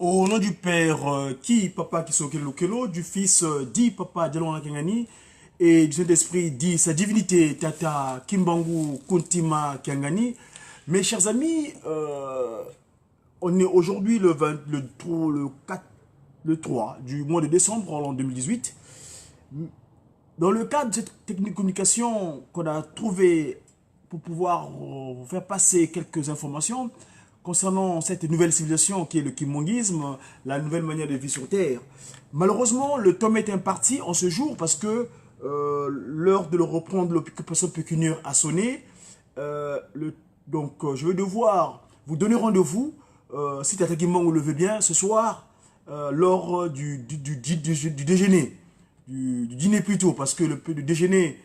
Au nom du Père qui Papa Kisokelo du Fils dit Papa Diallo Kengani et du Saint-Esprit dit sa divinité Tata Kimbangu Kuntima Kiangani. Mes chers amis, on est aujourd'hui le, 20, le, le, 4, le 3 du mois de décembre en 2018. Dans le cadre de cette technique de communication qu'on a trouvée pour pouvoir vous faire passer quelques informations concernant cette nouvelle civilisation qui est le kimbanguisme, la nouvelle manière de vivre sur Terre. Malheureusement, le temps est imparti en ce jour parce que l'heure de le reprendre, l'occupation pécuniaire a sonné. Donc, je vais devoir vous donner rendez-vous, si Tata Kimbangu le veut bien, ce soir, lors du déjeuner, du dîner plutôt, parce que le déjeuner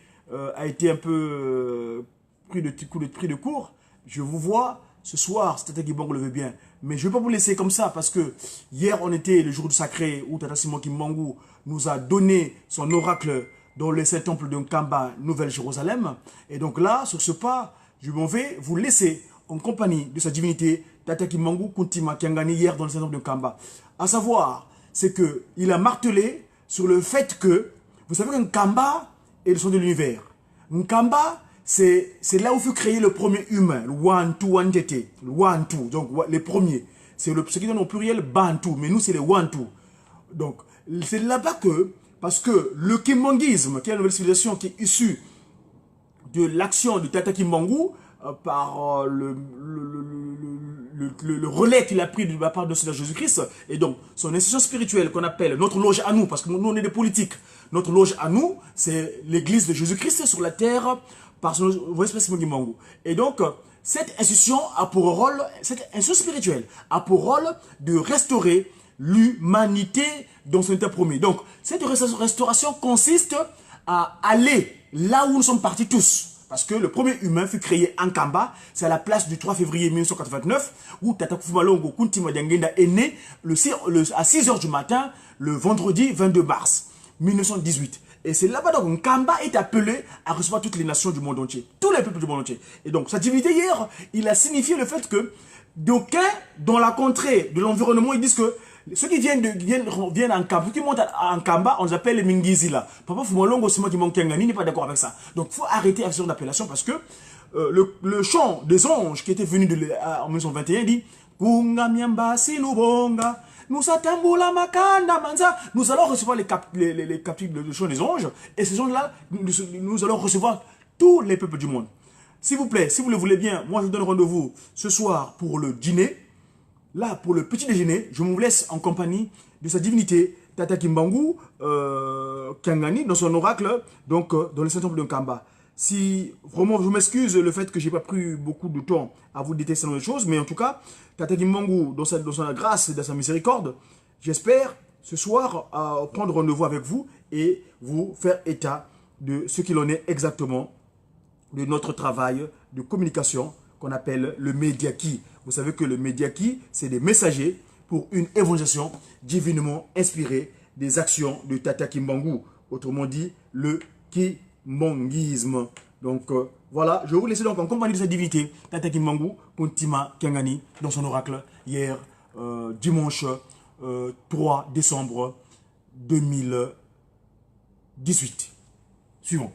a été un peu pris de court. Je vous vois ce soir, si Tata Kimbangu le veut bien. Mais je ne vais pas vous laisser comme ça, parce que hier, on était le jour du sacré où Tata Simon Kimbangu nous a donné son oracle dans le Saint-Temple de Nkamba, Nouvelle-Jérusalem. Et donc là, sur ce pas, je m'en vais vous laisser en compagnie de sa divinité, Tata Kimbangu Kuntima Kiangani, hier dans le Saint-Temple de Nkamba. À savoir, c'est que il a martelé sur le fait que, vous savez que Nkamba est le centre de l'univers. Nkamba, c'est là où fut créé le premier humain, le Wantu Wantete, le Wantu, donc les premiers. C'est ce qui donne au pluriel Bantu, mais nous c'est les Wantu. Donc, c'est là-bas que, parce que le kimbanguisme, qui est la nouvelle civilisation qui est issue de l'action de Tata Kimbangu, par le relais qu'il a pris de la part de Seigneur Jésus-Christ, et donc son institution spirituelle qu'on appelle notre loge à nous, parce que nous on est des politiques, notre loge à nous, c'est l'église de Jésus-Christ sur la terre, par son esprit Kimbangu. Et donc, cette institution a pour rôle, cette institution spirituelle a pour rôle de restaurer l'humanité dans son état premier. Donc, cette restauration consiste à aller là où nous sommes partis tous. Parce que le premier humain fut créé en Nkamba, c'est à la place du 3 février 1989, où Tata Kufumalongo Kuntima Diangienda est né à 6 h du matin, le vendredi 22 mars 1918. Et c'est là-bas donc Nkamba est appelé à recevoir toutes les nations du monde entier, tous les peuples du monde entier. Et donc sa divinité hier, il a signifié le fait que d'aucuns dans la contrée de l'environnement, ils disent que ceux qui viennent en Nkamba, ceux qui montent à Nkamba, on les appelle les Mingizila. Papa Fumalongo, c'est moi qui manque n'est pas d'accord avec ça. Donc il faut arrêter avec ce genre d'appellation parce que le chant des anges qui était venu en 1921 dit Kunga miamba sinubonga, nous atambula makanda manza. Nous allons recevoir les captifs, le chant des anges, et ces gens-là, nous allons recevoir tous les peuples du monde. S'il vous plaît, si vous le voulez bien, moi je vous donne rendez-vous ce soir pour le dîner. Là, pour le petit déjeuner, je vous laisse en compagnie de sa divinité, Tata Kimbangu Kiangani, dans son oracle, donc dans le Saint-Temple de Nkamba. Si vraiment, je m'excuse le fait que j'ai pas pris beaucoup de temps à vous détester certaines choses, mais en tout cas, Tata Kimbangu, dans sa grâce et dans sa miséricorde, j'espère ce soir prendre rendez-vous avec vous et vous faire état de ce qu'il en est exactement de notre travail de communication qu'on appelle le Mediaki. Vous savez que le Mediaki, c'est des messagers pour une évangélisation divinement inspirée des actions de Tata Kimbangu, autrement dit, le kimbanguisme. Donc voilà, je vais vous laisser donc en compagnie de sa divinité, Tata Kimbangu, Kuntima Kiangani, dans son oracle, hier, dimanche 3 décembre 2018. Suivant.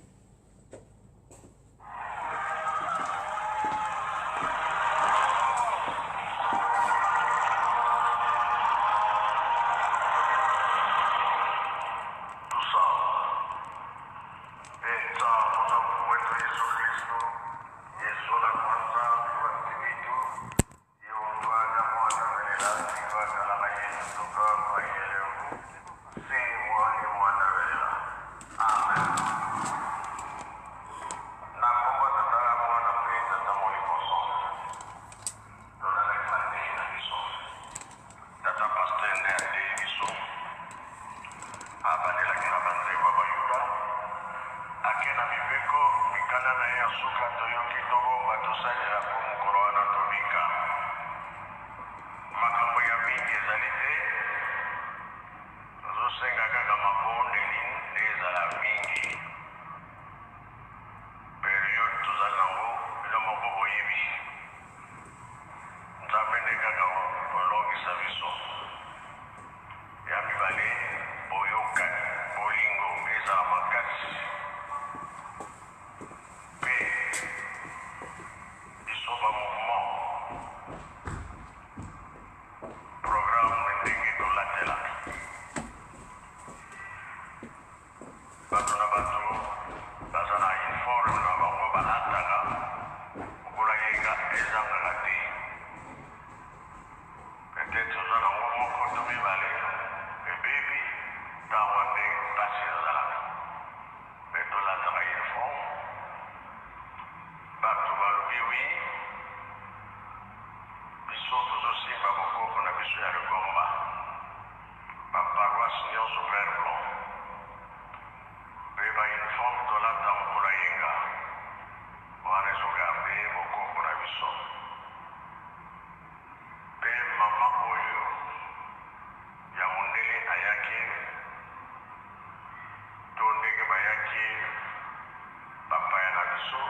moko to mibale ebebi, ntango wana nde mpasi ezalaka. Mais tolataka uniforme, bato balobi oui, biso tozosimba bokoko na biso ya lingomba, ba paroisse nyonso vert blanc mpe ba uniforme tolata mokolo ya yenga wana ezogarde bokoko na biso. Mpe mama oyo ya mondele ayaki to ndenge bayaki bapaya na biso,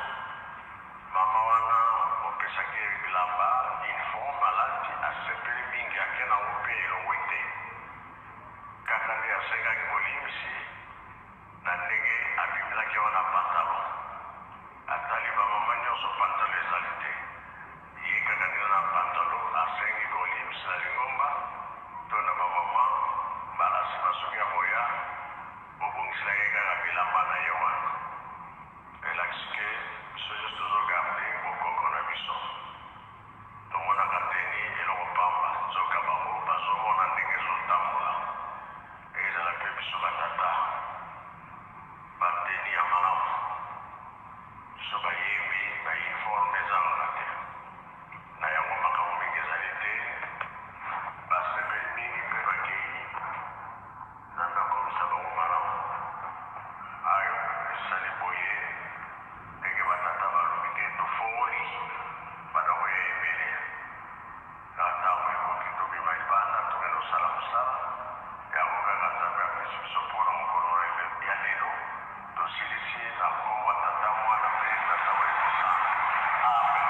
mama wana opesaki ye bilamba, uniforme alati, asepeli mingi, ake nango mpe elongwe te. Kaka nde asengaki bolimbisi na ndenge abimelaki wana pantalon. Atali ba mama nionso pantalon ezali te. Ye kaka nde na pantalon asengi bolimbisi na lingomba to na ba mama mbala sima soki akoya bobongisela ye kaka bilamba na ye wana. Elakisi ke biso nionso tozo garder bokoko na biso. Tomonaka tenue eloko pamba nzoka bango bazomona ndenge ezotambola. Ezala pe biso ba tata ba tenue ya malamu biso bayembi ba uniforme ezangaka te na yango makambo mingi ezali te basepeli mingi pe bakeyi Nzambe akomisa bango malamu ayo esali boye ndenge ba tata balobi te tofongoli banda koya ebele Kaka tango ekoki tobima libanda tokende kosala mosala yango kaka Nzambe apesi biso po na mokolo ya lelo tosilisi na kombo ya Tata, Mwana pe Tata Molimo Santu. Amen.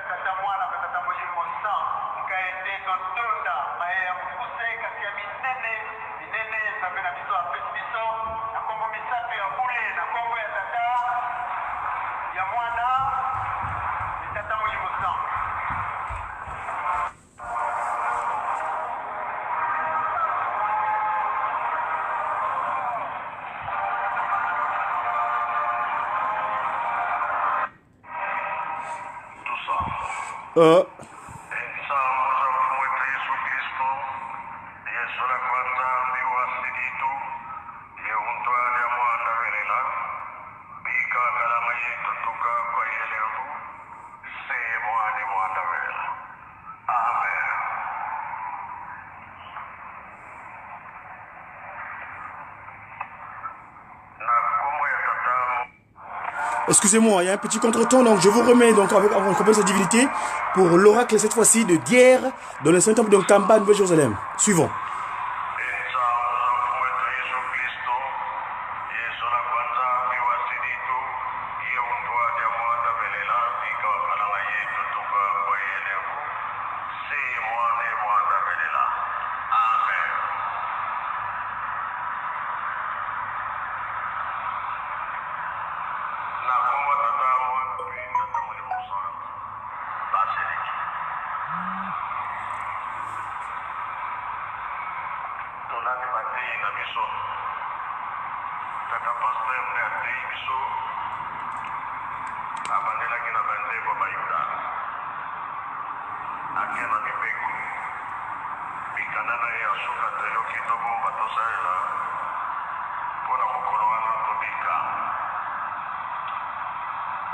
Tata, Mwana pe Tata Molimo Santu, tika ete totonda maye ya mokuse kasi ya minene minene Nzambe na biso apesi biso na kombo misato ya bule, na kombo ya Tata, ya Mwana pe Tata Molimo Santu. Excusez-moi, il y a un petit contretemps, donc je vous remets donc avec en sa divinité pour l'oracle cette fois-ci de d'hier dans le Saint-Temple de Nkamba, Nouvelle-Jérusalem. Suivons. Tolandi mateyi na biso. Tata pasteur nde ateyi biso, abandelaki na banzembo ba Yuda, ake na mibeko, mikanda na ye ya suka toyoki tobomba tosalela mpo na mokolo wana tobika.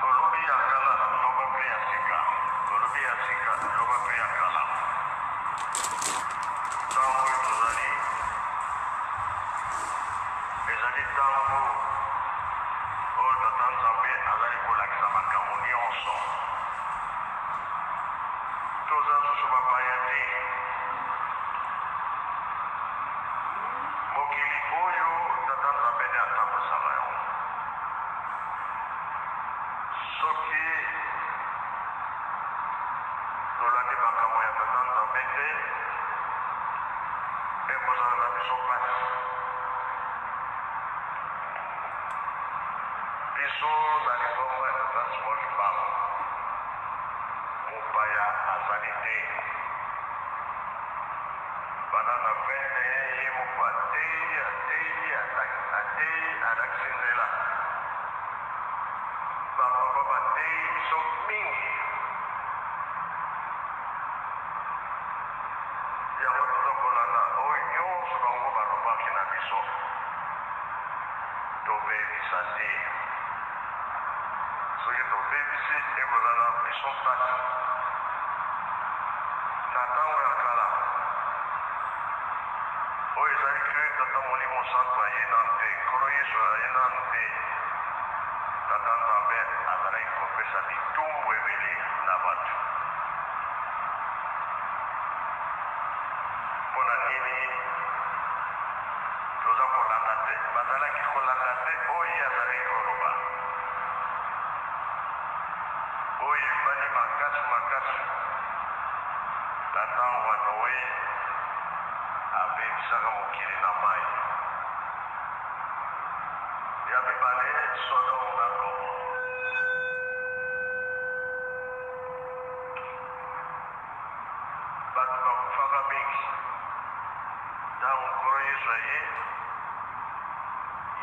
Tolobi ya kala loba mpe ya sika, tolobi ya sika loba mpe ya kala. Ntango oyo tozali ezali ntango oyo Tata Nzambe azali kolakisa makambo nyonso. Toza susu bapaya te. Mokili oyo Tata Nzambe nde atambwisaka yango. Soki tolandi makambo ya Tata Nzambe te, ekozala na biso mpasi. Biso na lingomba ya Tata Simon Kimbangu, mopaya azali te. Banda na 21 ye moko ateyi, ateyi, ateyi, alakisi nzela. Ba papa bateyi biso mingi. Kolanda oyo nyonso bango balobaki na biso, tobebisa te. Soki tobebisi, ekozala biso mpasi. Na ntango ya kala, oyo ezali ke Tata Molimo Santu aye nanu te, Nkolo Yesu aye nanu te, Tata Nzambe azalaki kopesa bitumbu ebele na bato. Mpo na nini toza kolanda te? Bazalaki kolanda te oyo ye azalaki koloba. Oyo ebandi makasi makasi na ntango ya Noe, abebisaka mokili na mai. Ya mibale, Sodome na Gomore. Bato bakufaka mingi. Ntango Nkolo Yesu aye,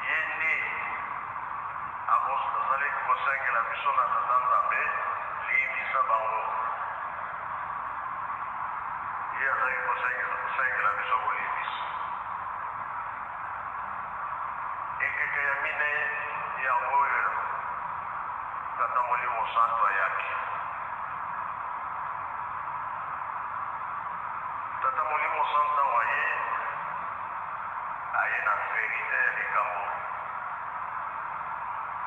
Ye nde azali kosengela biso na Tata Nzambe, limbisa bango. Ye azali kosengela biso bolimbisi. Ekeke ya minei yango oyo Tata Molimo Santu ayaki. Tata Molimo Santu ntango aye, aye na verite ya likambo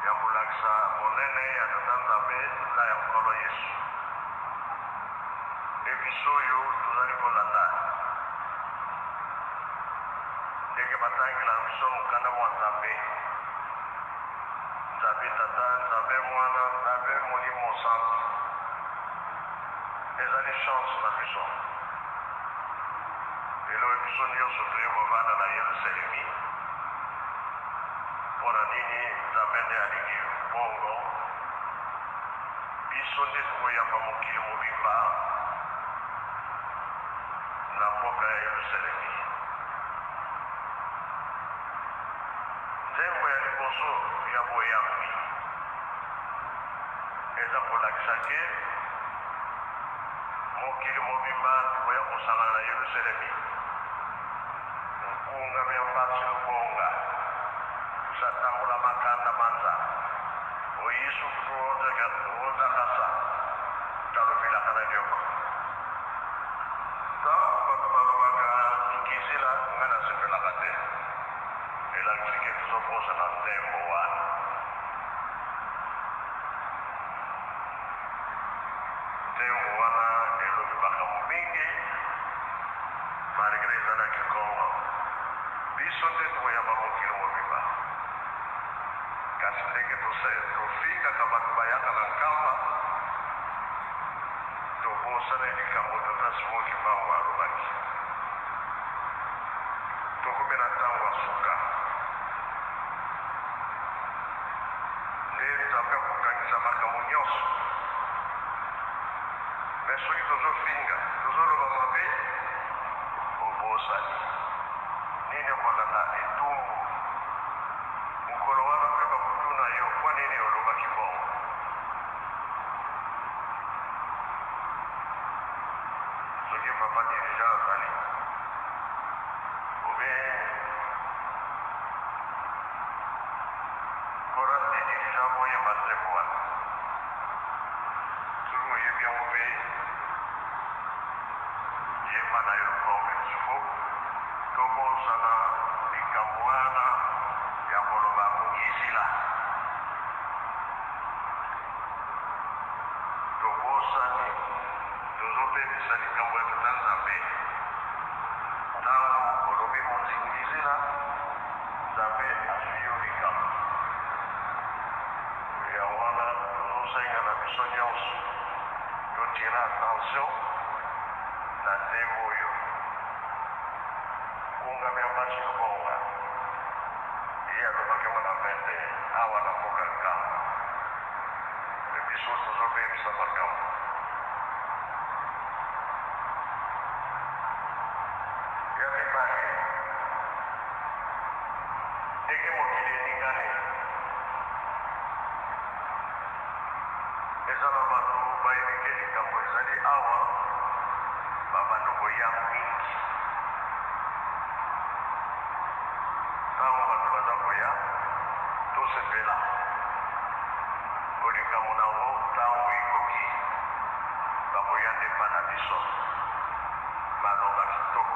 ya kolakisa monene ya Tata Nzambe na ya Nkolo Yesu. Mpe biso oyo tozali kolanda ndenge batangelaka biso mokanda mwa Nzambe, Nzambe Tata, Nzambe Mwana, Nzambe Molimo Santu, ezali chance na biso. Lelo oyo biso nionso toye kovanda na Yelusalemi. Mpo na nini Nzambe nde alingi bongo? Biso nde tokoyamba mokili mobimba na mboka ya Yelusalemi. Nzembo ya liboso ya boyambi eza kolakisa ke mokili mobimba tokoya kosangana na Yelusalemi, nkunga mya mbasi lubonga tusatambola makanda manza oyisu kutu wonzakasa talobilaka na lioko. Tango bato balobaka ngizila nga nasepelaka te. Elakisi ke tozobosana nzembo wana. Nzembo wana elobi makambo mingi malgre eza na kikongo. Biso nde tokoyamba mokili mobimba. Kasi ndenge tofingaka bato bayaka na Nkamba, tobosani likambo tata Simon Kimbangu alobaki. Tokomi na ntango ya suka. Nde Nzambe akokangisa makambo nyonso. Mais soki tozofinga, tozoloba mabe, obosani nini ekolanda etumbu. Mokolo wana mpe bakotuna yo mpo nini olobaki bongo. Soki papa dirigeant azali ou bien chorale des dirigeants boyemba nzembo wana. Soki oyebi yango mpe yemba na yo comme il faut. Tobosana likambo wana ya koloba ngizila. Tobosani, tozobebisa likambo ya Tata Nzambe. Tango olobi monzingizila, Nzambe azwi yo likambo. Yango wana tozosenga na biso nionso to tirer attention na nzembo oyo. Nkunga mya Mpasi Lubonga, ye alobaki yango na 21 awa na mboka Nkamba. Mais biso tozo bebisa makambo. Ya mibale, ndenge mokili eningani, eza na bato bayebi ke likambo ezali awa, babanda koya mingi. Sepela po likambo na yango tango ekoki bakoya nde epa na biso. Maloba kitoko,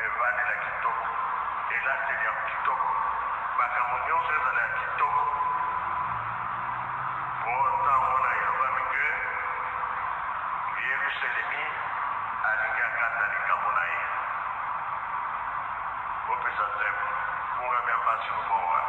evandela kitoko, elateli ya kitoko, makambo nionso ezala ya kitoko po tango wana elobami que Yeluselemi alingi akata likambo na ye. Bopesa nzembo, Fungami mpasi lubonga.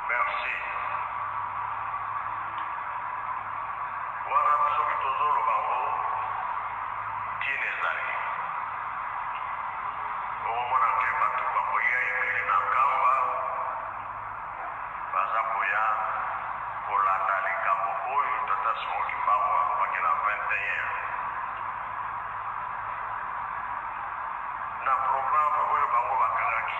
Merci. Wana soki tozoloba ngo ntina ezali. Okomona ke bato bakoya ebele na Nkamba baza koya kolanda likambo oyo Tata Simon Kimbangu alobaki na 21 na programme oyo bango bakangaki.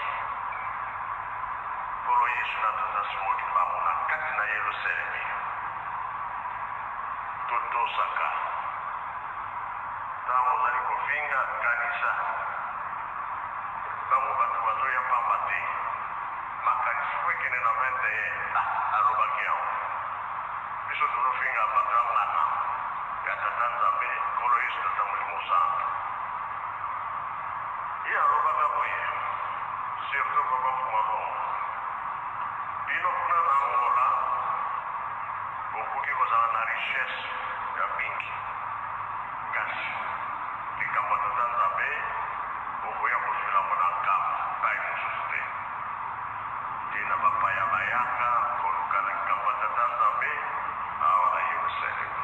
Nkolo Yesu na Tata Simon Kimbangu na kati na Yelusalemi. Totosaka. Tango ozali kofinga, kanisa bango batu bazoya pamba te. Makanisi faut ekende na 21. Ah, alobaki yango. Biso tozofinga bato ya ngana ya Tata Nzambe, Nkolo Yesu, Tata Molimo Santu. Ye alobaka boye, surtout Papa Mfuma Longo, bino kuna na Angola bokoki kozala na richesse ya mingi, kasi likambo ya Tata Nzambe bokoya kozwela yango na Nkamba, epai mosusu te. Nde na bapaya bayaka koluka likambo ya Tata Nzambe awa na Yerusalemi.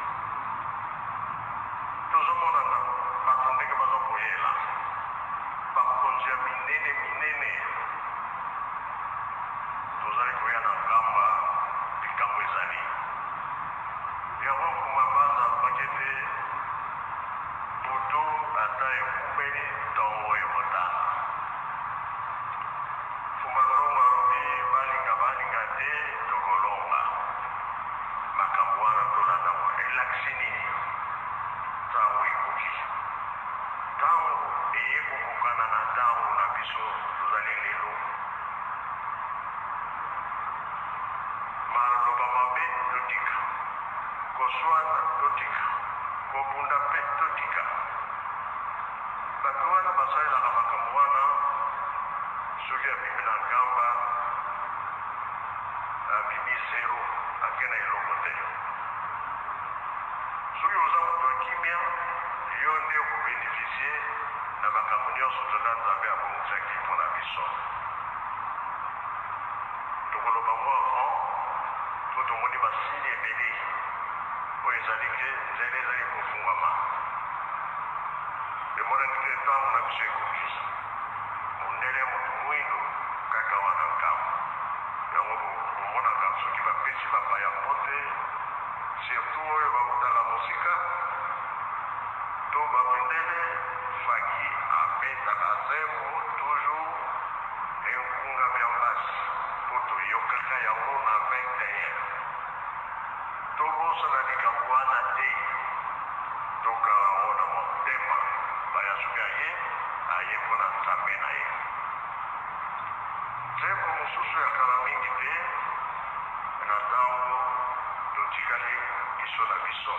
Tozomona na bato ndenge baza koyela bakonzi ya minene minene. Tozali koya na Nkamba, likambo ezali. Yango Nkumba Mbanza alobaki ete butu ata ewumeli tongo ekotana. Mfumba Ndongo alobi balinga balinga te tokolonga. Makambo wana tolanda ngo elakisi nini? Tango ekoki. Tango eye kokokana na tango na biso tozali lelo. Maloba mabe totika. Koswana totika. Kobunda pe totika. asalelaka makambo wana soki abimi na nkamba, abimi zero, ake na eloko te. Soki oza moto ya kimia, yo nde okobeneficie na makambo nyonso Tata Nzambe abongisaki mpo na biso. Tokoloba ngo avant mpo tomoni ba signe ebele oyo ezali ke nzela ezali kofungwama. Emonani te ntango na biso ekoki. Mundele moto mwindo kaka wana nkambo. Yango bomonaka soki bapesi bapaya mbote, surtout oyo bawutaka mosika to ba mindele, Faki abetaka nzembo toujours enkunga mya mpasi mpo toyokaka yango na 21. Tobosana likambo wana te. Tokanga yango na motema. Baya soki aye, aye mpo na Nzambe na ye. Nzembo mosusu ya kala mingi te, na ntango totikali biso na biso.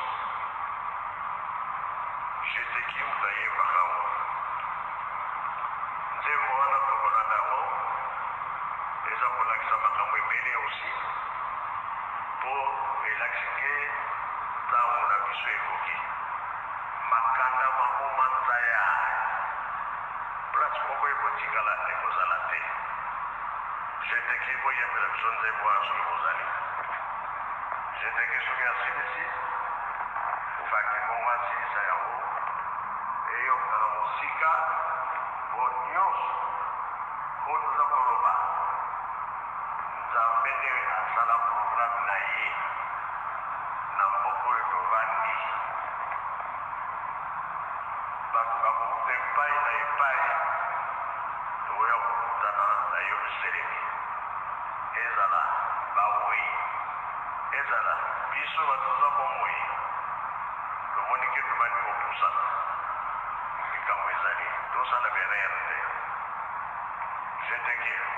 Jeteki moto ayembaka yango. Nzembo wana tokolanda yango, eza kolakisa makambo ebele aussi, mpo elakisi ke ntango na biso ekoki. Makanda maboma nzaya. Place moko ekotikala ekozala te. Jeteki boyembela biso nzembo wana soki bozali. Jeteki soki asilisi, Faki bongo asilisa yango eyokana mosika po nionso oyo toza koloba Nzambe nde asala programme na ye na mboka oyo tovandi. Bato bakowuta epai na epai, tokoya kokutana na Yerusalemi. Ezala bawei, ezala biso bato toza bomoi, tomoni ke tobandi kopusana. Likambo ezali, tosala ba erreur te. Je te quitte.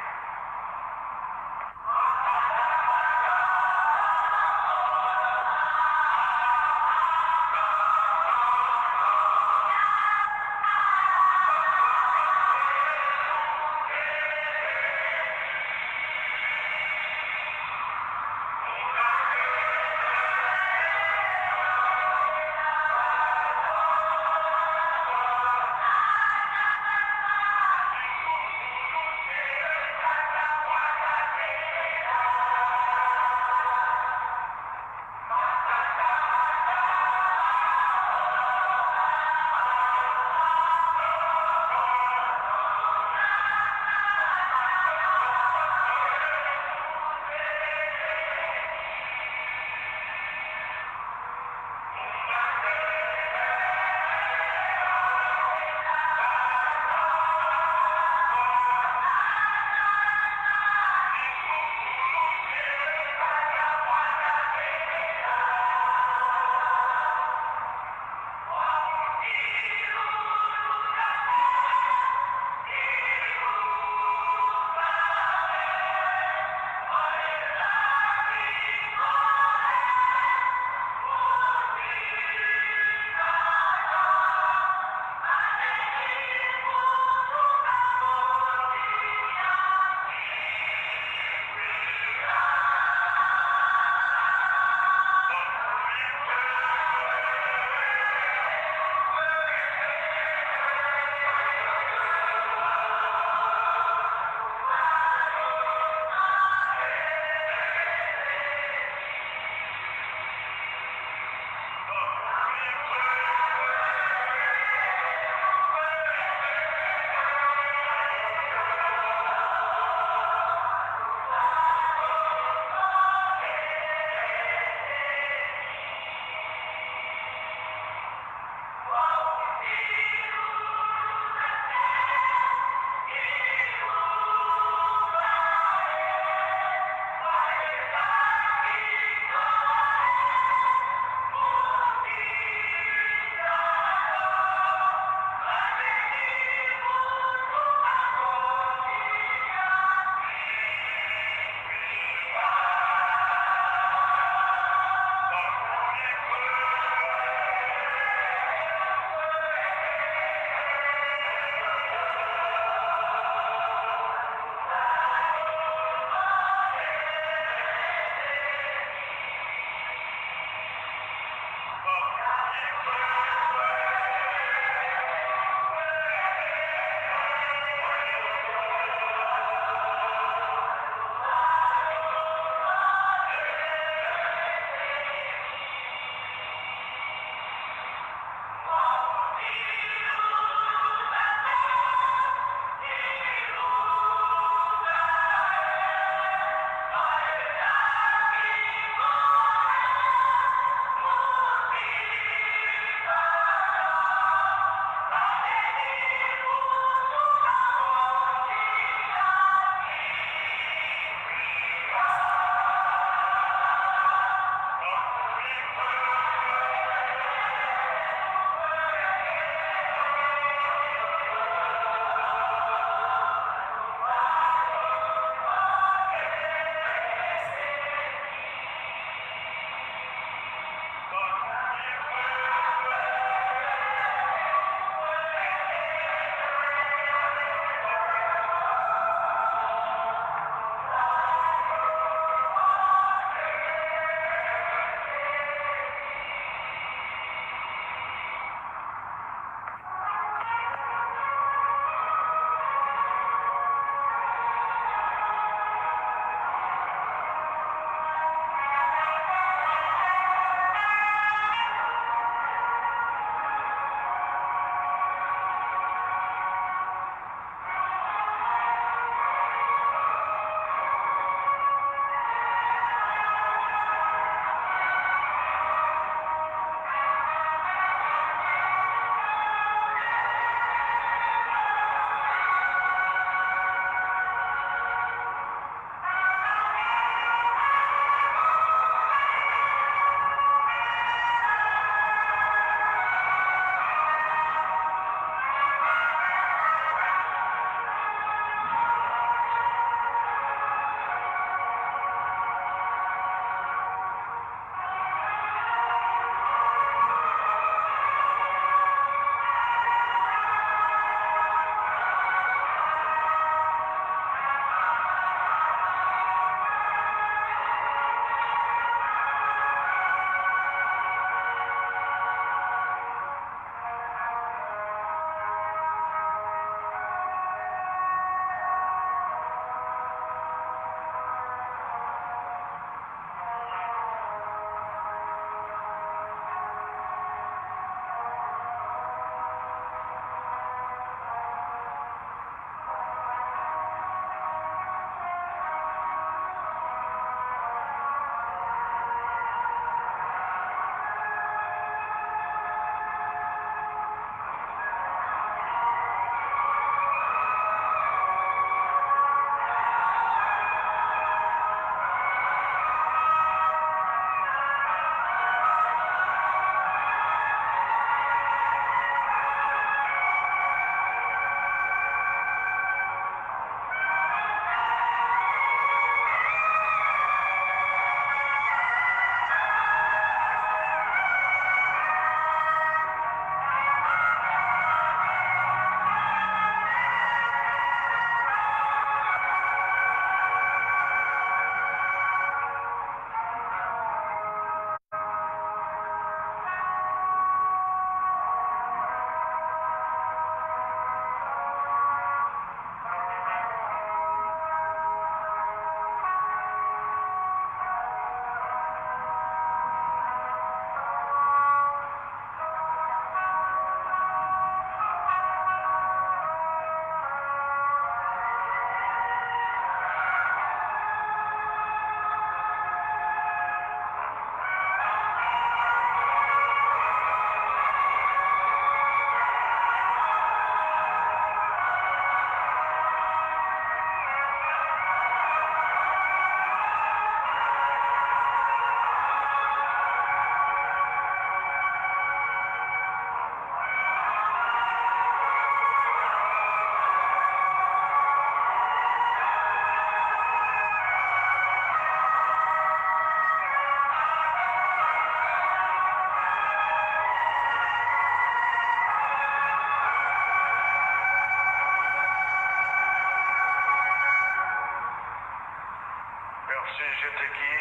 Merci Jeteki,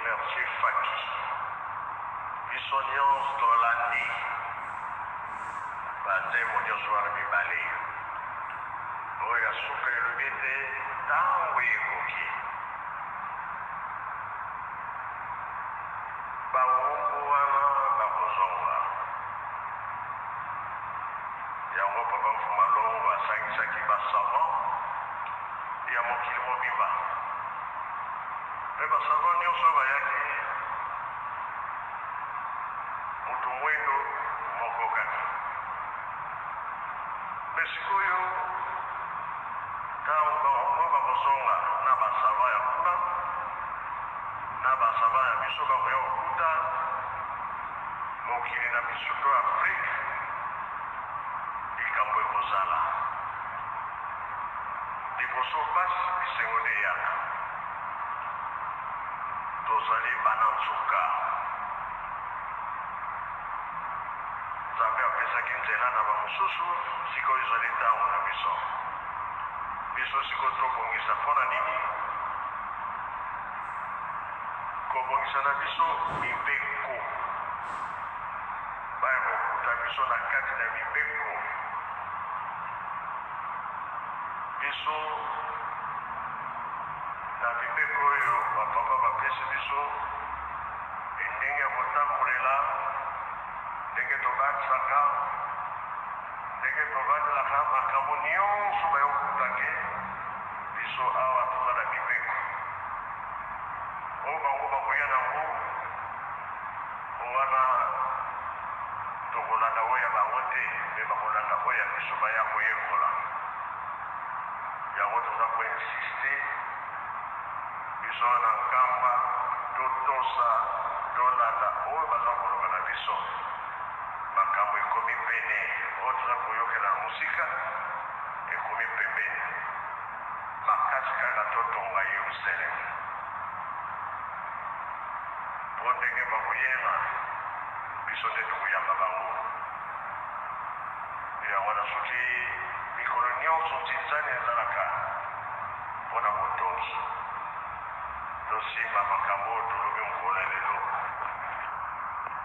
merci Faki. Biso nyonso tolandi banzembo nyonso wana mibale. Oyo ya suka elobi ete ntango ekoki bawumbu wana bakozonga. Yango Papa Mfuma Longo asangisaki ba savants ya mokili mobimba. Mpe ba savants nyonso oyo bayaki, moto mwindo moko kaka. Mpe sikoyo, ntango bango bakozonga na ba savants ya kuna, na ba savants ya biso bakoya kokuta mokili na biso to Afrique, likambo ekozala. Liboso pasi, bisengo nde eyaka. Tozali bana nsuka. Nzambe apesaki nzela na bamosusu, sikoyo ezali ntango na biso. Biso sikoyo tobongisa mpo na nini? Kobongisa na biso mibeko. Baya kokuta biso na kati na mibeko. Biso na mibeko oyo ba papa bapesi biso ndenge ya kotambolela, ndenge tobatisaka, ndenge tovandelaka, makambo nionso baye kokuta ke biso awa toza na mibeko oyo bango bakoya nango wana tokolanda oyo ya bango te mais bakolanda oyo ya biso baya koyekola yango toza ko insister biso wana na Nkamba totosa tolanda oyo baza koloba na biso makambo ekomi pene oyo toza koyokela na mosika ekomi pembeni makasi kaka totonga Yerusalem. Po ndenge bakoyema, biso nde tokoyamba bango. Yango wana soki mikolo nionso nzinzani ezalaka po na botongi, tosimba makambo oyo tolobi mokolo ya lelo.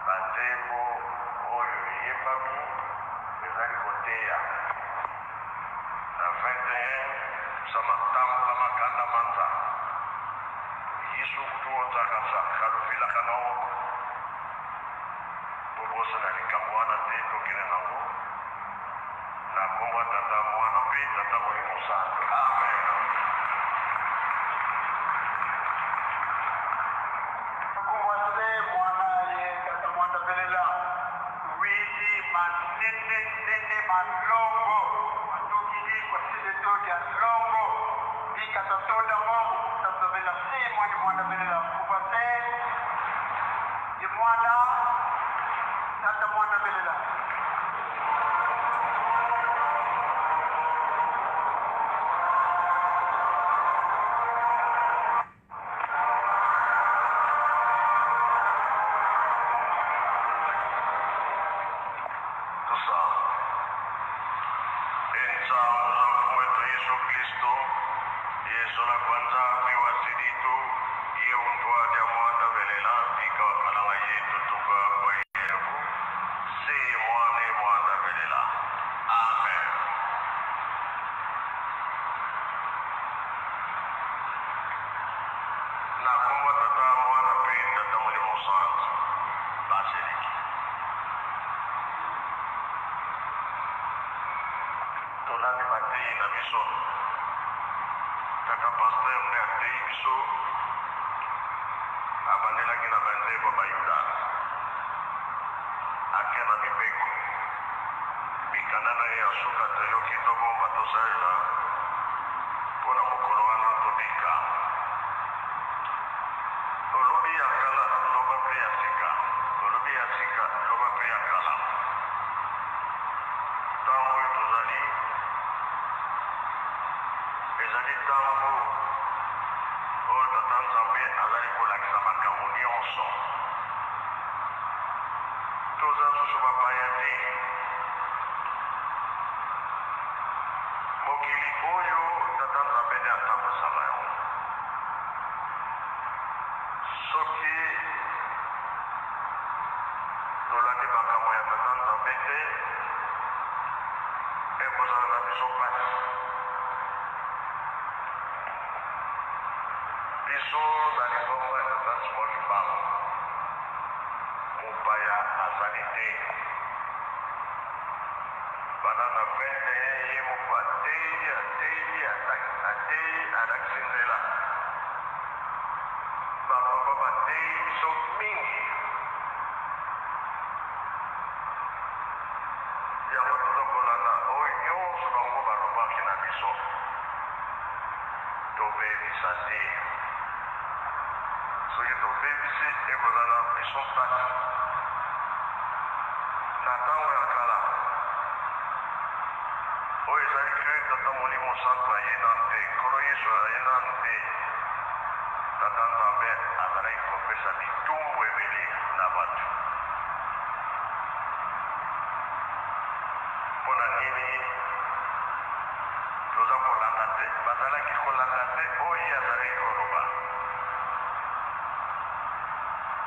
Ba nzembo oyo eyembami ezali koteya. Na 21 sa matambola makanda manza Yesu kutuonzakasa kaluvilaka na oko. Tobosana likambo wana te, tokende nango na kombo ya Tata, Mwana mpe Tata Molimo Santu. Amen. Kumbwa se mwana ye tata mwanda belela widi manene nene malongo matokili kwa sile to dia longo bikata tonda ngo tata belela se mwani mwanda belela kumbwa se ye mwana tata mwanda belela. Tosa ensangu za Mfumu wetu Yesu Kristo, yesola kwa Nzambi wa siditu, ye untua dia muanda velela mpika wa kalanga yetu tuka kwa yevu, se muane muanda velela. Amen. Na kombo ya Tata, Mwana mpe Tata Molimo Santu. Basi eleki. Tolandi mateyi na biso. Tata Pasteur nde ateyi biso. Abandelaki na banzembo ya Bayuda. Ake na mibeko. Mikanda na ye ya suka toyoki tobomba tosalela mpo na mokolo wana tobika. Olobi ya kala loba mpe ya sika, olobi ya sika loba mpe ya kala. Ntango oyo tozali ezali ntango oyo Tata Nzambe azali kolakisa makambo nionso. Toza susu bapaya te. Mokili oyo Tata Nzambe nde atambwisaka yango. te, ekozala na biso mpasi. Biso na lingomba ya Tata Simon Kimbangu, mopaya azali te. Banda na 21 ye moko ateyi, ateyi, ateyi, alakisi nzela. Ba papa bateyi biso mingi. Yango toza kolanda oyo nyonso bango balobaki na biso. Tobebisa te. Soki tobebisi ekozala biso mpasi. Na ntango ya kala, oyo ezali que Tata Molimo Santu aye nanu te, Nkolo Yesu aye nanu te, Tata Nzambe azalaki kopesa bitumbu ebele na batu. Mpo na nini toza kolanda te? Bazalaki kolanda te oyo ye azalaki koloba.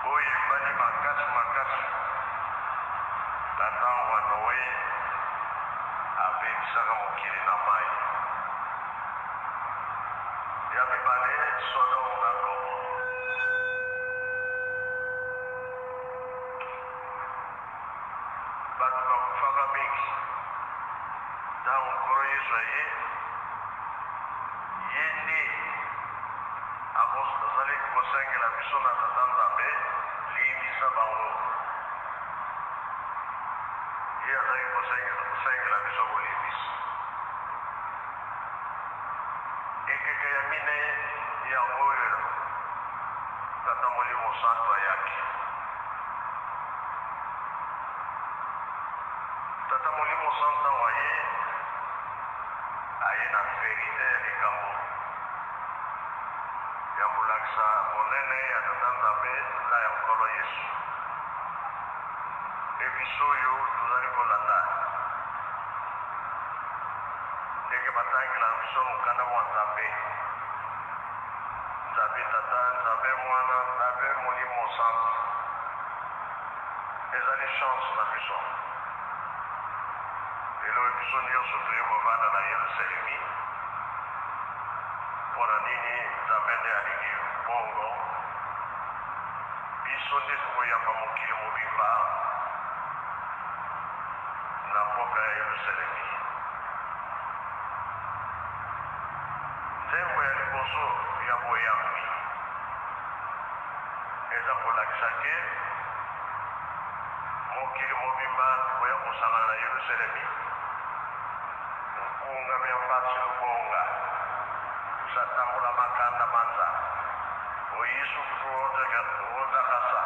Oyo ebandi makasi makasi na ntango ya Noe abebisaka mokili na mayi. Ya mibale, Sodome na Gomore. Bato bakufaka mingi. Ntango Nkolo Yesu aye, Ye nde azali kosengela biso na Tata Nzambe, limbisa bango. Ye azali kosengela biso bolimbisi. Ekeke ya minei yango oyo Tata Molimo Santu ayaki. Tata Molimo Santu ntango aye, aye na verite ya likambo ya kolakisa monene ya Tata Nzambe na ya Nkolo Yesu. Mpe biso oyo tozali kolanda ndenge batangelaka biso mokanda mwa Nzambe, Nzambe Tata, Nzambe Mwana, Nzambe Molimo Santu, ezali chance na biso. Lelo oyo biso nionso toye kovanda na Yelusalemi, mpo na nini? Nzambe nde alingi bongo. Biso nde tokoyamba mokili mobimba na mboka ya Yelusalemi. Nzembo ya liboso ya boyambi eza kolakisa ke mokili mobimba tokoya kosangana na Yelusalemi, nkunga mya mbasi lubonga tusatambola makanda manza oyisu kutu wonzakasa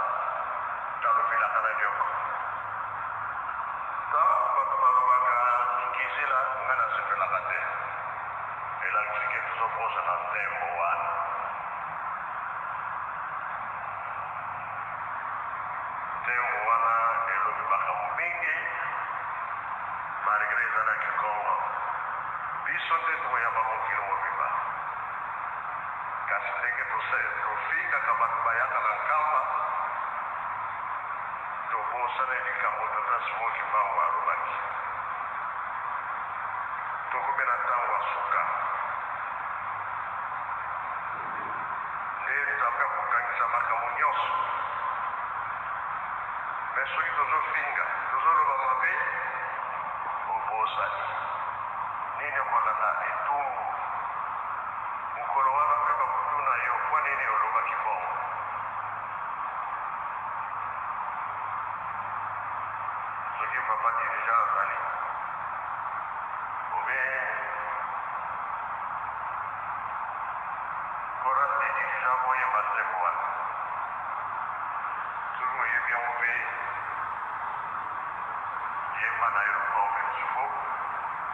talobilaka na lioko. Tango bato balobaka ngizila nga nasepelaka te, elakisi ke tozobosana nzembo wana. Nzembo wana elobi makambo mingi malgre eza na kikongo. Biso nde tokoyamba mokili mobimba. Kasi ndenge tofingaka bato bayaka na Nkamba, tobosani likambo tata Simon Kimbangu alobaki. Tokomi na ntango ya suka. Nde Nzambe akokangisa makambo nionso. Mais soki tozo finga, tozo loba mabe, obosani nini okolanda etumbu. Mokolo wana pe bakotuna yo mpo nini olobaki bongo. Soki papa dirigeant azali ou bien Chorale des dirigeants boyemba nzembo wana. Soki oyebi yango pe yemba na yo comme il faut.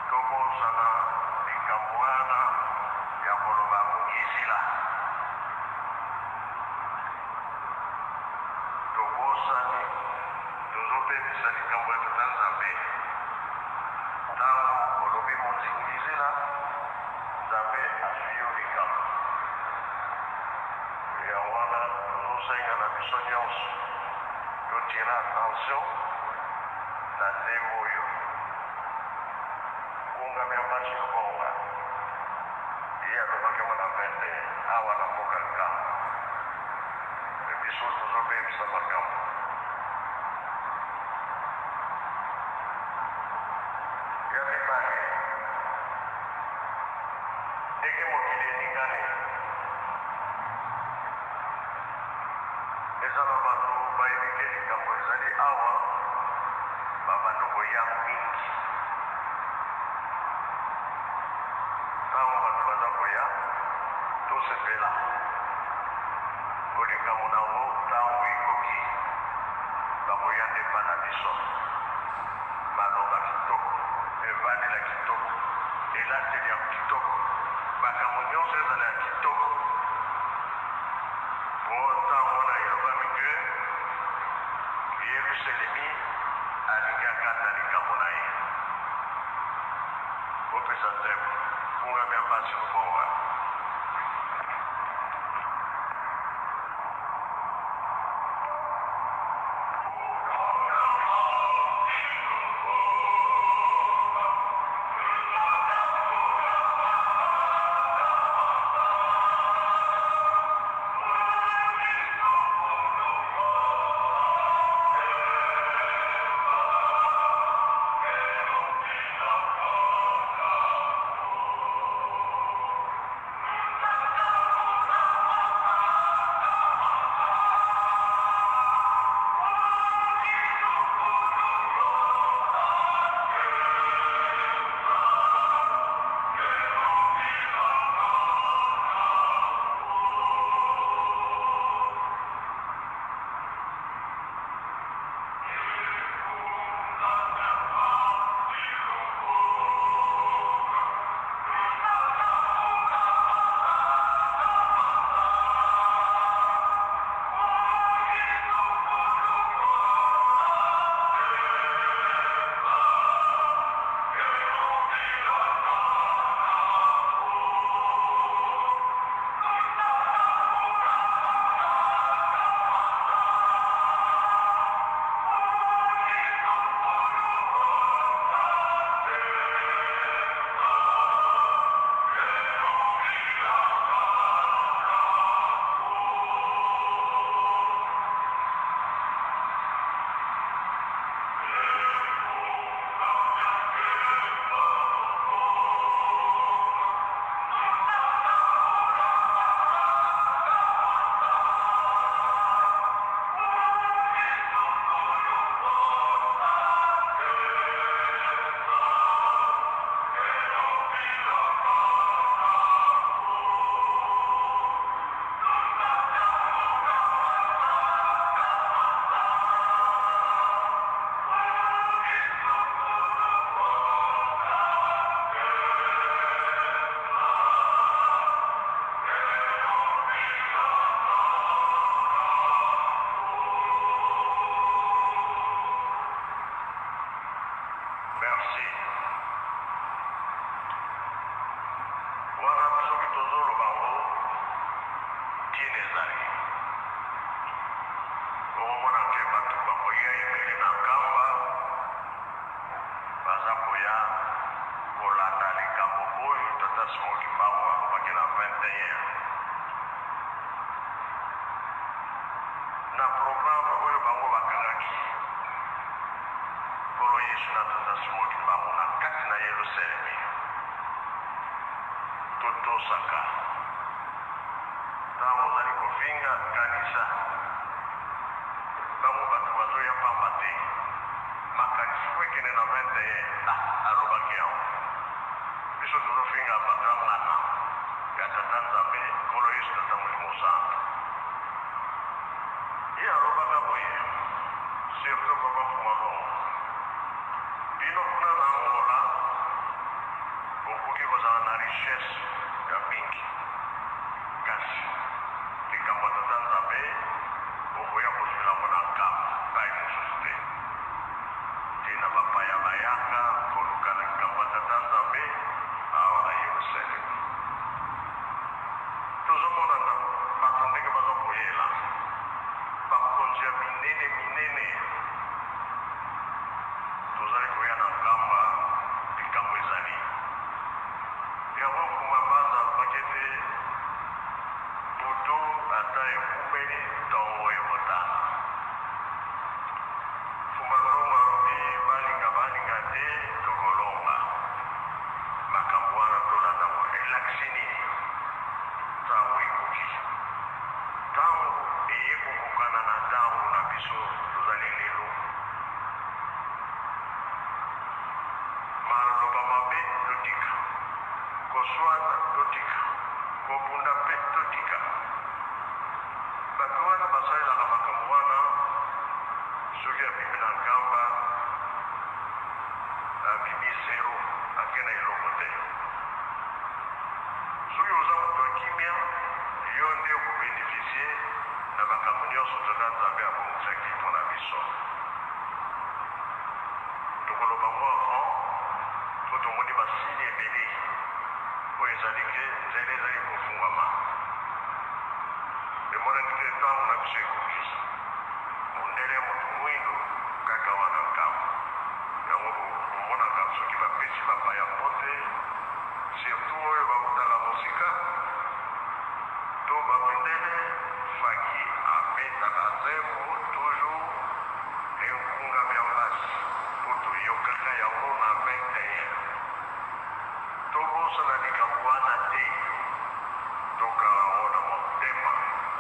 Tobosana likambo wana ya koloba ngizila. Tobosani, tozobebisa likambo ya Tata Nzambe. Tango olobi monzingizila, Nzambe azwi yo likambo. Yango wana tozosenga na biso nionso to tirer attention Na nzembo oyo Ngunga mia Mpasi Lubonga ye alobaki yango na 21 awa na mboka Nkamba. Mais biso tozobebisa makambo. Ya mibale, ndenge mokili eningani, eza na bato bayebi ke likambo ezali awa, babanda koya mingi. Ntango bato baza koya, tosepela po likambo na yango ntango ekoki, bakoya nde epa na biso. Maloba kitoko, evandela kitoko, elateli ya kitoko, makambo nyonso ezala ya kitoko. Po ntango wana elobami ke Yeluselemi alingi akata likambo na ye. Bopesa nzembo, Fungami ya mpasi lubonga. Merci. Wana soki tozoloba ngo ntina ezali. Okomona ke bato bakoya ebele na Nkamba baza koya kolanda likambo oyo tata Simon Kimbangu alobaki na 21 na programme oyo bango bakangaki. Nkolo Yesu na Tata Simon Kimbangu na kati na Yelusalemi. Totosaka. Tango ozali kofinga, kanisa bango batu bazoya pamba te. Makanisi faut ekende na 21. Ah, alobaki yango. Biso tozofinga bato ya ngana ya Tata Nzambe, Nkolo Yesu, Tata Molimo Santu. Ye alobaka boye, surtout papa Fumalongo, bino kuna na Angola bokoki kozala na richesse ya mingi, kasi likambo ya Tata Nzambe bokoya kozuela yango na Nkamba, epai mosusu te. Tina bapaya bayaka koluka likambo ya Tata Nzambe awa na Yerusalemi. Tozomona. Ata ekumeli tongo ekotana. Fumba Ndongo alobi balinga balinga te tokolonga. Makambo wana tolanda ngo elakisi nini? Tango ekoki. Tango eye kokokana na tango na biso tozali lelo. Maloba mabe totika. Koswana totika. Kobunda mpe totika. Bato wana basalelaka makambo wana soki abimi na nkamba abimi zero ake na eloko te. Soki oza moto ya kimia yo nde oko beneficier na makambo nionso Tata Nzambe abongisaki mpo na biso. Tokoloba ngo avant mpo tomoni ba signe ebele oyo ezali ke nzela ezali kofungwama. Emonani te tango na biso ekoki. Mundele moto muindo kaka wana nkambo. Yango bomonaka soki bapesi bapaya mbote surtout oyo bawutaka mosika to ba mindele faki abetaka nzembo toujours enkunga mia mbasi po toyokaka yango na 21. Tobosana likambo wana te. Tokanga yango na motema.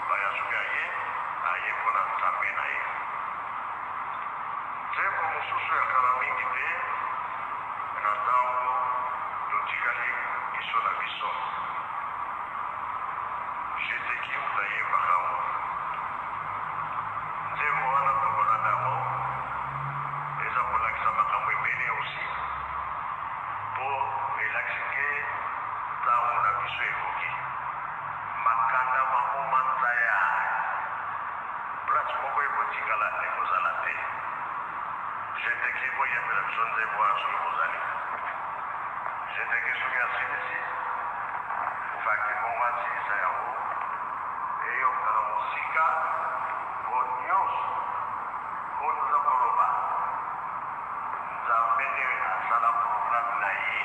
Baya soki aye, aye mpo na Nzambe na ye. Nzembo mosusu ya kala mingi te, na ntango totikali biso na biso. Jeteki moto ayembaka yango. Nzembo wana tokolanda yango, eza kolakisa makambo ebele aussi. Po elakisi ke tango na biso ekoki. Makanda maboma nzaya. Place moko ekotikala ekozala te. Jeteki boyembela biso nzembo wana soki bozali. Jeteki soki asilisi Faki bongo asilisa yango eyokana mosika po nionso oyo toza koloba Nzambe nde asala programme na ye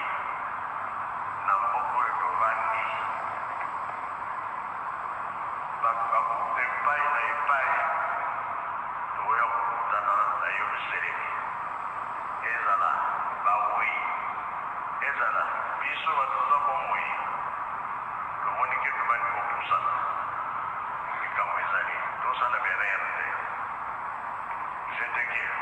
na mboka oyo tovandi. Bato bakouta epai na epai, tokoya kokutana na Yerusalemi. Ezala bawei, ezala biso bato toza bomoi, tomoni ke tobandi kopusana. Likambo ezali, tosala ba erreur te. Zedekia.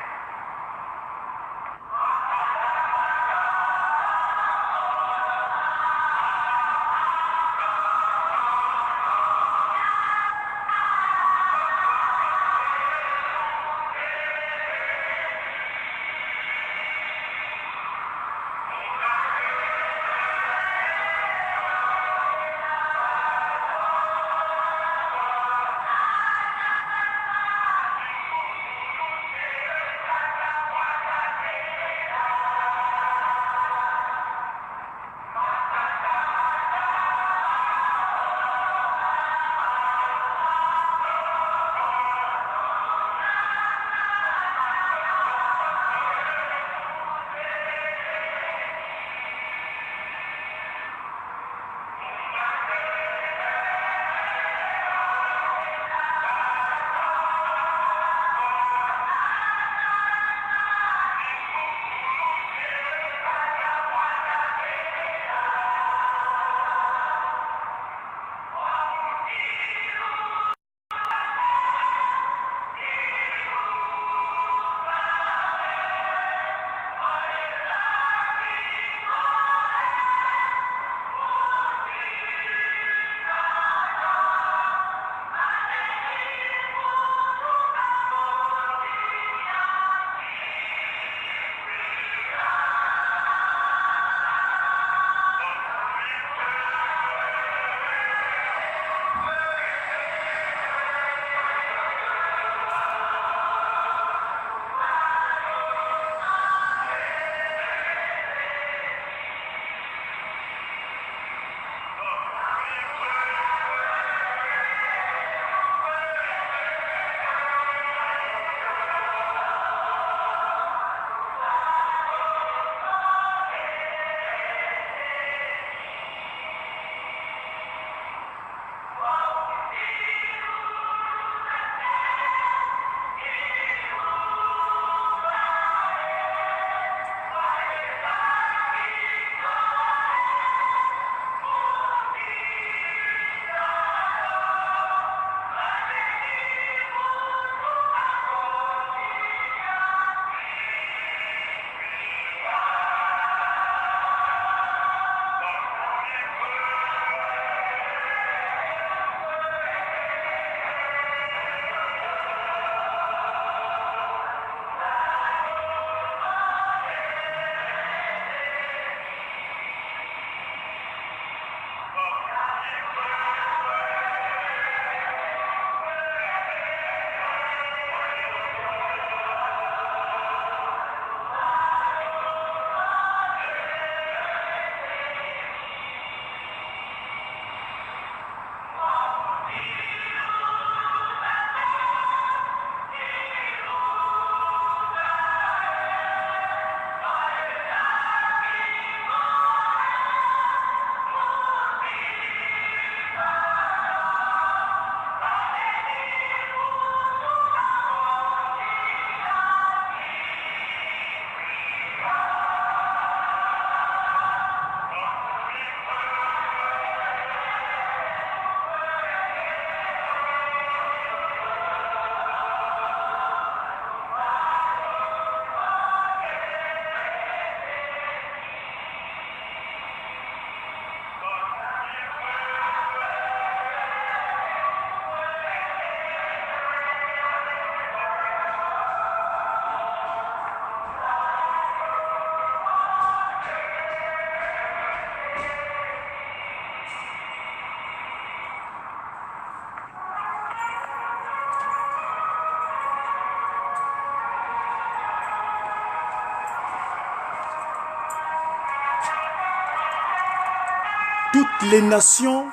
Toutes les nations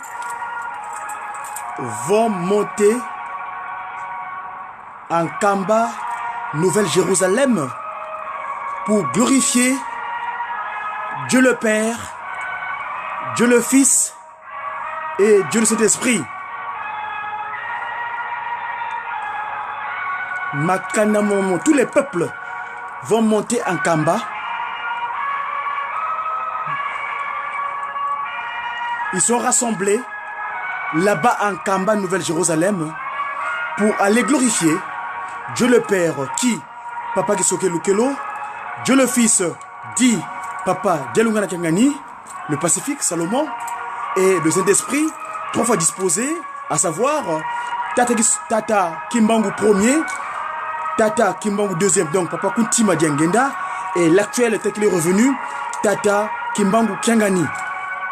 vont monter en Kamba, Nouvelle-Jérusalem, pour glorifier Dieu le Père, Dieu le Fils et Dieu le Saint-Esprit. Makanamomo, tous les peuples vont monter en Kamba. Ils sont rassemblés là-bas en Kamba, Nouvelle-Jérusalem, pour aller glorifier Dieu le Père qui, Papa Kisoke Lukelo, Dieu le Fils dit Papa Dialungana Kiangani, le Pacifique, Salomon, et le Saint-Esprit, trois fois disposé, à savoir Tata, Tata Kimbangu premier, Tata Kimbangu deuxième, donc Papa Kuntima Diangenda, et l'actuel tel qu'il est revenu, Tata Kimbangu Kiangani,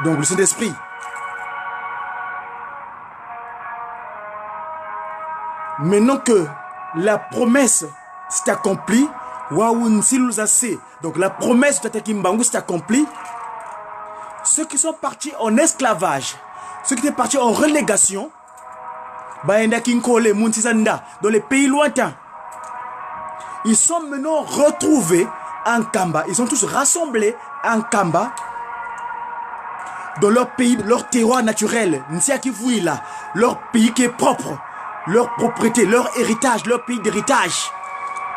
donc le Saint-Esprit. Maintenant que la promesse s'est accomplie, donc la promesse de Tata Kimbangu s'est accomplie, ceux qui sont partis en esclavage, ceux qui étaient partis en relégation, Baenda Kinkole, Muntisanda, dans les pays lointains, ils sont maintenant retrouvés en Kamba. Ils sont tous rassemblés en Kamba, dans leur pays, leur terroir naturel, Nsiakivuila, leur pays qui est propre, leur propriété, leur héritage, leur pays d'héritage,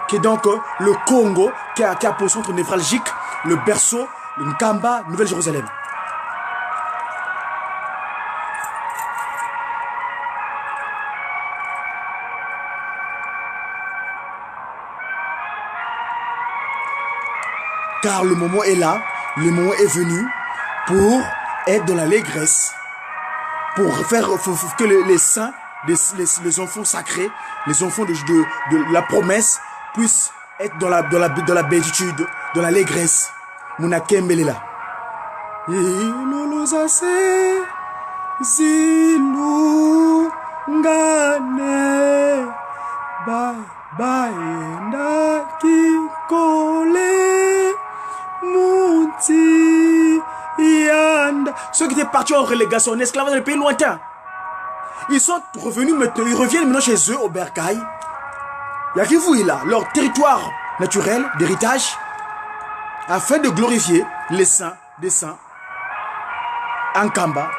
qui est donc le Congo, qui a pour centre névralgique le berceau, le Nkamba, Nouvelle-Jérusalem. Car le moment est là, le moment est venu pour être dans l'allégresse, pour faire que les saints, les enfants sacrés, les enfants de la promesse puissent être dans la béatitude, dans l'allégresse. Munakembelela. Iluluzase zilungane ba baenda kikole munti yanda. Ceux qui étaient partis en relégation, en esclavage dans les pays lointains, ils sont revenus maintenant, ils reviennent maintenant chez eux au Bercail. Yakivuila, leur territoire naturel d'héritage, afin de glorifier les saints des saints en Kamba.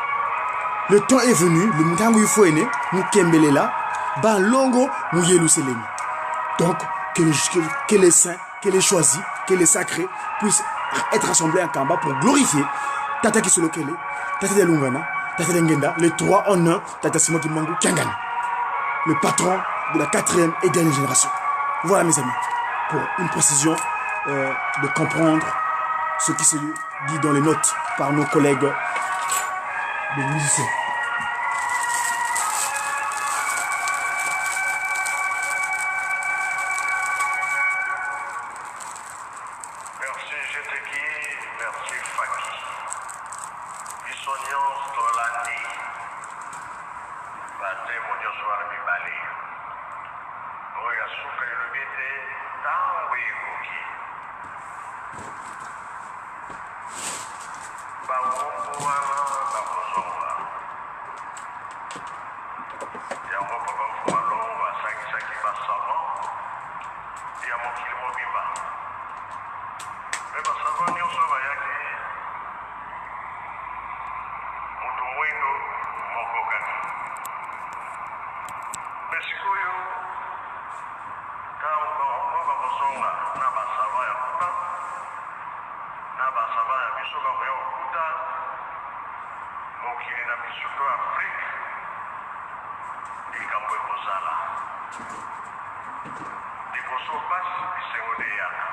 Le temps est venu, le Mutangu Ifoene, Mukembelela, Ban Longo, Muyeluselemi. Donc, que les saints, que les choisis, que les sacrés puissent être rassemblés en Kamba pour glorifier Tata Kisolokele, Tata Dialungana, Tata Diangienda, les trois en un, Tata Simon Kimbangu Kiangani, le patron de la quatrième et dernière génération. Voilà mes amis, pour une précision de comprendre ce qui se dit dans les notes par nos collègues les musiciens. Merci Jeteki, merci Faki. Biso nyonso tolandi banzembo nyonso wana mibale. Oyo ya suka elobi ete ntango ekoki bawumbu wana bakozonga. Yango Papa Mfuma Longo asangisaki basavant ya mokili mobimba. Mpe basavant nyonso bayaki moto mwindo moko kaka. Mpe sikoyo ntango bango bakozonga na basavant ya kuna na basavant ya biso bakoya kokuta mokili na biso to Afrique, likambo ekozala liboso pasi bisengo nde eyaka.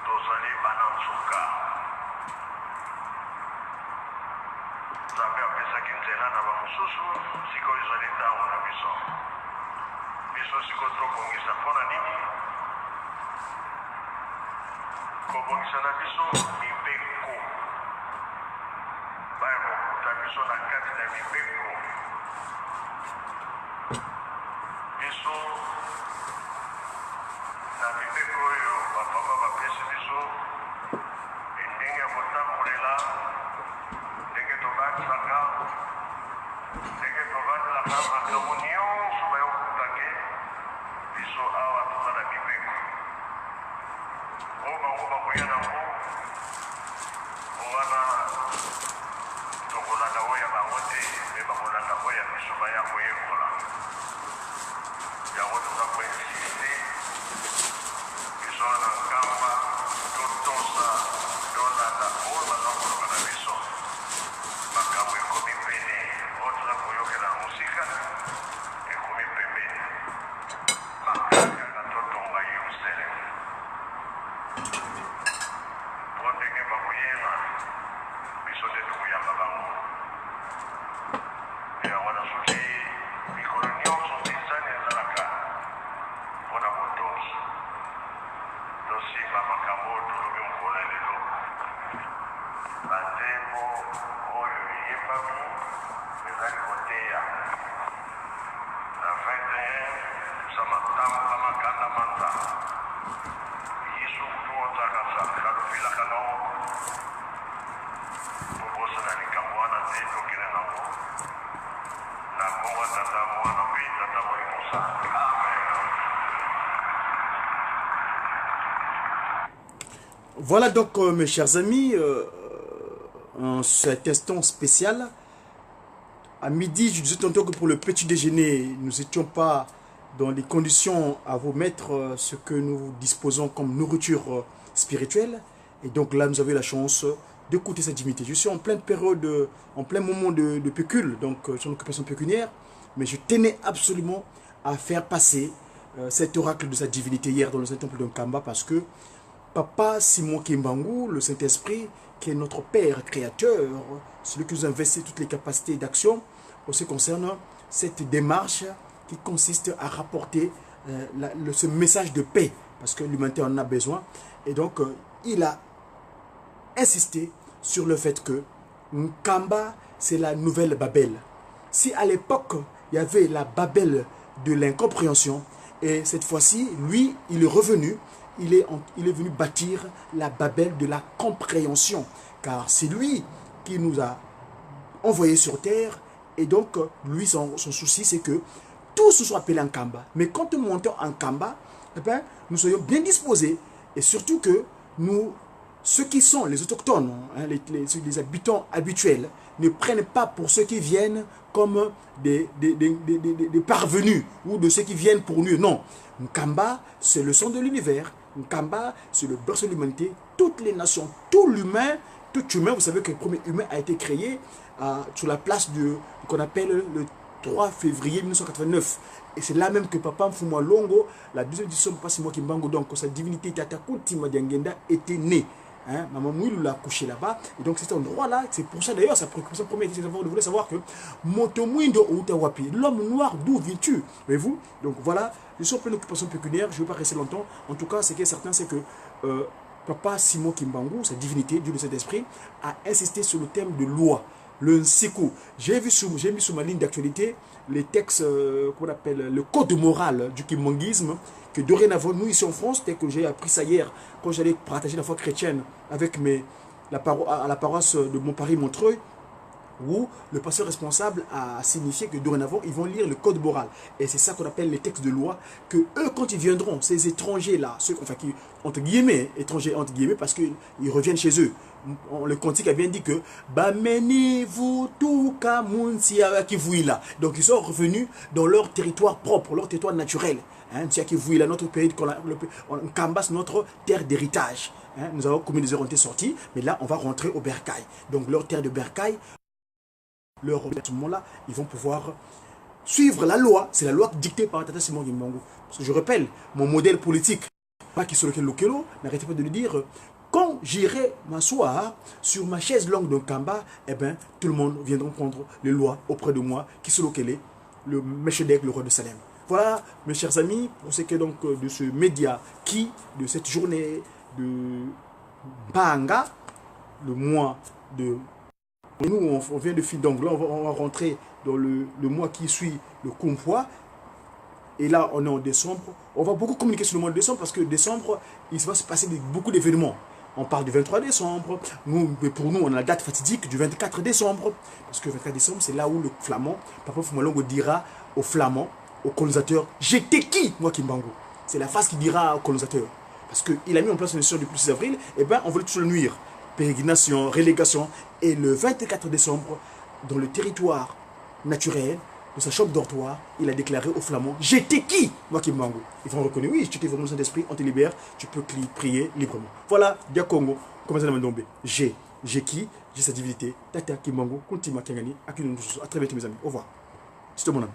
Tozali bana nsuka. Nzambe apesaki nzela na bamosusu, sikoyo ezali ntango na biso. Biso sikoyo tobongisa mpo na nini? Kobongisa na biso mibeko. Baya kokuta biso na kati na mibeko. Biso na mibeko oyo bapapa bapesi biso, ndenge ya kotambolela. Ndenge tovandelaka makambo nionso baye kokuta ke biso awa toza na mibeko oyo bango bakoya nango wana tokolanda oyo ya bango te me bakolanda oyo ya biso baya koyekola yango toza ko insiste biso wana Nkamba totosa tolanda oyo baza koloba na biso. Makambo ekomi pene, oyo toza koyokela na mosika ekomi pembeni. Makasi kaka totonga Yerusaleme, mpo ndenge bakoyela biso nde tokoyamba bango. Yango wana soki mikolo nyonso mpinzani ezalaka mpo na botongi, tosimba makambo oyo tolobi mokolo ya lelo. Ba nzembo oyo eyembami ezali koteya na 21 sa matambo makanda manza Yesu kutu otsakasa kalofilaka nongo tobosana likambo wana te tokende nango na kombo ya Tata Mwana mpe Tata Molimo Santu amen. Voilà donc euh, mes chers amis, euh, en cet instant spécial, à midi, je disais tantôt que pour le petit déjeuner, nous n'étions pas dans les conditions à vous mettre euh, ce que nous disposons comme nourriture euh, spirituelle. Et donc là, nous avons eu la chance d'écouter cette divinité. Je suis en pleine période, en plein moment de, de pécule, donc sur occupation pécuniaire, mais je tenais absolument à faire passer cet oracle de sa divinité hier dans le Saint-Temple de Nkamba parce que Papa Simon Kimbangu, le Saint-Esprit, qui est notre Père créateur, celui qui nous investit toutes les capacités d'action, en ce qui concerne cette démarche qui consiste à rapporter euh, ce message de paix, parce que l'humanité en a besoin. Et donc, euh, il a insisté sur le fait que Nkamba, c'est la nouvelle Babel. Si à l'époque, il y avait la Babel de l'incompréhension, et cette fois-ci, lui, il est revenu, il est, il est venu bâtir la Babel de la compréhension, car c'est lui qui nous a envoyés sur terre, et donc, lui, son, son souci, c'est que tous soient appelés en Kamba. Mais quand nous montons en Kamba, eh ben, nous soyons bien disposés, et surtout que nous ceux qui sont les autochtones, hein, les, les, les, habitants habituels, ne prennent pas pour ceux qui viennent comme des, des, des, des parvenus ou de ceux qui viennent pour nous. Non. Nkamba, c'est le son de l'univers. Nkamba, c'est le berceau de l'humanité. Toutes les nations, tout l'humain, tout humain, vous savez que le premier humain a été créé euh, sur la place de qu'on appelle le 3 février 1989. Et c'est là même que Papa Mfumwa Longo, la deuxième édition de Papa Simon Kimbangu, donc sa divinité Tata Kuntima Diangenda était née. Hein, Maman Mouilou l'a couché là-bas. Et donc cet endroit-là, c'est pour ça d'ailleurs, sa préoccupation première était de voulait savoir que Moto Mwindo Wapi, l'homme noir, d'où viens-tu Voyez-vous Donc voilà, je suis en pleine occupation pécuniaire, je ne vais pas rester longtemps. En tout cas, ce qui est certain, c'est que euh, Papa Simon Kimbangu, sa divinité, Dieu de cet esprit, a insisté sur le thème de loi le Nsiku. J'ai vu sous, j'ai mis sur ma ligne d'actualité les textes euh, qu'on appelle le code moral du kimbanguisme, que dorénavant, nous ici en France, dès que j'ai appris ça hier, quand j'allais partager la foi chrétienne avec mes, la paro à la paroisse de Montparis-Montreuil, où le pasteur responsable a signifié que dorénavant, ils vont lire le code moral. Et c'est ça qu'on appelle les textes de loi, que eux, quand ils viendront, ces étrangers-là, ceux, enfin, qui, entre guillemets, étrangers, entre guillemets, parce qu'ils reviennent chez eux. Le cantique a bien dit que vous tout là. Donc ils sont revenus dans leur territoire propre, leur territoire naturel. Hein, notre pays, Nkamba, notre terre d'héritage. Hein, nous avons commis des erreurs, on était sortis, mais là, on va rentrer au Bercail. Donc leur terre de Bercail, leur, à ce moment-là, ils vont pouvoir suivre la loi. C'est la loi dictée par Tata Simon Kimbangu. Parce que je rappelle, mon modèle politique, Maki Lokelo, n'arrêtez pas de le dire, quand j'irai m'asseoir sur ma chaise longue de Kamba, eh ben, tout le monde viendra prendre les lois auprès de moi, qui Lokele, le Meshedek, le roi de Salem. Voilà, mes chers amis, pour ce qui est donc de ce média qui, de cette journée de Banga, le mois de... Nous, on, vient de finir, donc là, on va, rentrer dans le, mois qui suit le Kumpwa. Et là, on est en décembre. On va beaucoup communiquer sur le mois de décembre parce que décembre, il va se passer beaucoup d'événements. On parle du 23 décembre. Nous, mais pour nous, on a la date fatidique du 24 décembre. Parce que le 24 décembre, c'est là où le flamand, Papa Fumalongo dira aux flamands, aux colonisateurs, j'étais qui, moi, Kimbangu? C'est la phase qui dira aux colonisateurs. Parce qu'il a mis en place une mission depuis le 6 avril, et eh ben on voulait tous le nuire. Pérégrination, relégation. Et le 24 décembre, dans le territoire naturel de sa chambre dortoir, il a déclaré aux Flamands, j'étais qui, moi Kimbangu? Ils vont reconnaître, oui, tu étais vraiment le Saint-Esprit, on te libère, tu peux prier librement. Voilà, Dia Congo, comment ça J'ai, j'ai qui? J'ai sa divinité, Tata Kimbangu, Kuntima Kengani, à très bientôt mes amis, au revoir. C'est mon ami.